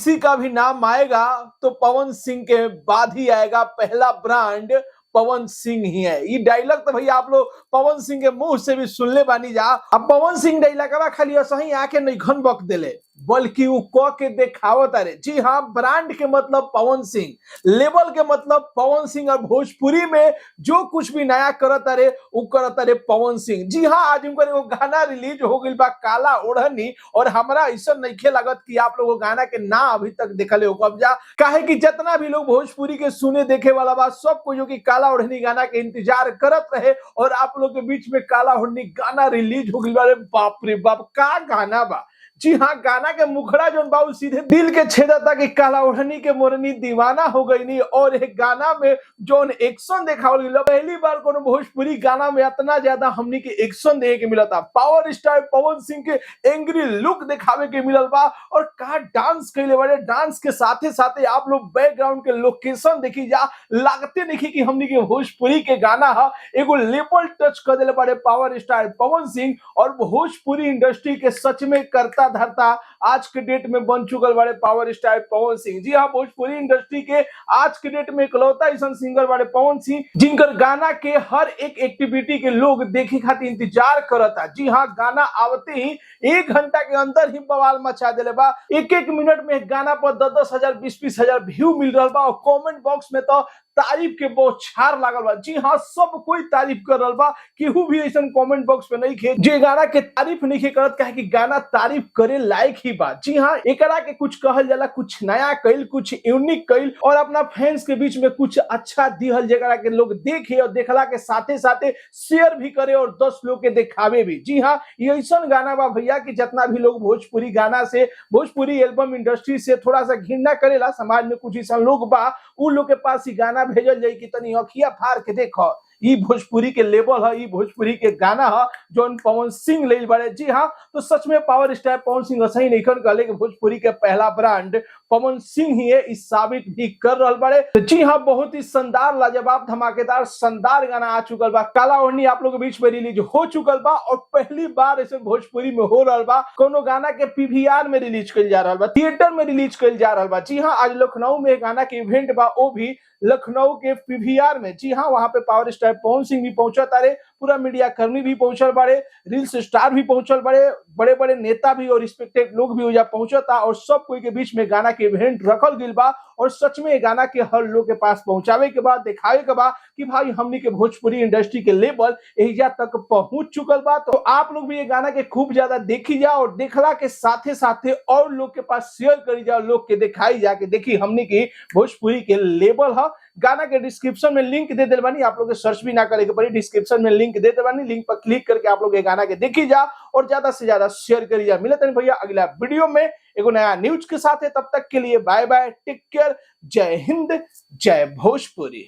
किसी का भी नाम आएगा तो पवन सिंह के बाद ही आएगा, पहला ब्रांड पवन सिंह ही है। ये डायलॉग तो भैया आप लोग पवन सिंह के मुंह से भी सुनले बानी जा। अब पवन सिंह डायलॉगवा खाली असही आके नइखन बक देले, बल्कि उ क के देखावत अरे। जी हाँ, ब्रांड के मतलब पवन सिंह, लेवल के मतलब पवन सिंह और भोजपुरी में जो कुछ भी नया करत अरे उ करत अरे पवन सिंह। जी हाँ, आज उनकर एगो गाना रिलीज हो गइल बा काला ओढ़नी, और हमरा ऐसा नइखे लागत कि आप लोग गाना के ना अभी तक देखले हो कब्जा, काहे कि जितना भी लोग भोजपुरी के सुने देखे वाला बा सब कोई जो कि काला ओढ़नी गाना के इंतजार करत रहे, और आप लोग के बीच में काला ओढ़नी गाना रिलीज हो गइल बा। अरे बाप रे बाप, का गाना बा। जी हाँ, गाना के मुखड़ा जोन बा उ सीधे दिल के छेदता कि काला ओढ़नी के मोरनी दीवाना हो गई नी। और एक गाना में जोन एक्शन देखावल गइल, पहली बार कोनो भोजपुरी गाना में इतना ज्यादा हमनी के एक्शन देखे के मिलता। पावर स्टार पवन सिंह के एंग्री लुक दिखावे के मिलल बा, और का डांस कइले बारे। डांस के साथे साथे आप लोग बैकग्राउंड के लोकेशन देखी जा, लागते नहीं कि हमनी के भोजपुरी के गाना है। एगो लेवल टच कर देले बारे पावर स्टार पवन सिंह, और भोजपुरी इंडस्ट्री के सच में करता धरता आज के डेट में बन चुकल बारे पावर स्टार पवन सिंह। जी हाँ, भोजपुरी इंडस्ट्री के आज के डेट में इकलौता ऐसा सिंगर बारे पवन सिंह जिनकर गाना के हर एक एक्टिविटी के लोग देखे खातिर इंतजार करता। जी हाँ, गाना आवते ही 1 घंटा के अंदर ही बवाल मचा देले बा। एक एक मिनट में गाना पर 10-10 हजार 20-20 हजार व्यू मिल रहा बा, और कमेंट बॉक्स में तो तारीफ के बौछार लागल बा। जी हाँ, सब कोई तारीफ कर रहा बा, केहू भी ऐसा कमेंट बॉक्स में नहीं खे जे गाना के तारीफ नहीं खे करत, काहे कि गाना तारीफ करे लायक ही बा। जी हाँ, एकरा के कुछ कहल जाला, कुछ नया कइल, कुछ यूनिक कइल, और अपना फैंस के बीच में कुछ अच्छा दिहल जेकरा के लोग देखे और देखला के साथे साथे शेयर भी करे और 10 लोग के दिखावे भी। जी हाँ, ये ऐसा गाना बा भैया कि जितना भी लोग भोजपुरी गाना से, भोजपुरी एल्बम इंडस्ट्री से थोड़ा सा घृणा करेला, समाज में कुछ ऐसा लोग बा, उ लोग के पास ही गाना भेजल जाई कि तनी अखिया फाड़ के देखो, ई भोजपुरी के लेवल है, ई भोजपुरी के गाना है जोन पवन सिंह लेल बारे। जी हाँ, तो सच में पावर स्टार पवन सिंह सही नहीं कहले कि भोजपुरी के पहला ब्रांड पवन सिंह ही है, इस साबित भी कर रहा बारे। तो जी हाँ, बहुत ही शानदार, लाजवाब, धमाकेदार, शानदार गाना आ चुकल बा। काला ओढ़नी आप लोग के बीच में रिलीज हो चुकल बा, और पहली बार ऐसे भोजपुरी में हो रहा बा कोनो गाना के पीवीआर में रिलीज कइल जा रहा बा, थिएटर में रिलीज कइल जा रहा बा। जी हाँ, आज लखनऊ में गाना के इवेंट बा, वो भी लखनऊ के पीवीआर में। जी हाँ, वहां पे पावर स्टार पवन सिंह भी पहुंचा तारे, पूरा मीडिया कर्मी भी पहुंचल बाड़े, रील्स स्टार भी पहुंचल बाड़े, बड़े बड़े नेता भी और रिस्पेक्टेड लोग भी ओजा पहुंचता, और सब कोई के बीच में गाना के इवेंट रखल गइल बा। और सच में गाना के हर लोग के पास पहुंचावे के बाद, दिखावे के बाद कि भाई हमनी के भोजपुरी इंडस्ट्री के लेवल एहिजा तक पहुंच चुकल बा। तो आप लोग भी ये गाना के खूब ज्यादा देखी जा, और देखला के साथे साथे और लोग के पास शेयर करी जा, लोग के दिखाई जा कि देखी हमनी की भोजपुरी के लेवल है। गाना के डिस्क्रिप्शन में लिंक दे दिल बानी, आप लोग के सर्च भी ना करे के पड़ी, डिस्क्रिप्शन में लिंक दे बानी, लिंक पर क्लिक करके आप लोग ये गाना के देखी जा और ज्यादा से ज्यादा शेयर करी जा। मिलते हैं भैया अगला वीडियो में एगो नया न्यूज के साथ है, तब तक के लिए बाय बाय, टेक केयर, जय हिंद, जय भोजपुरी।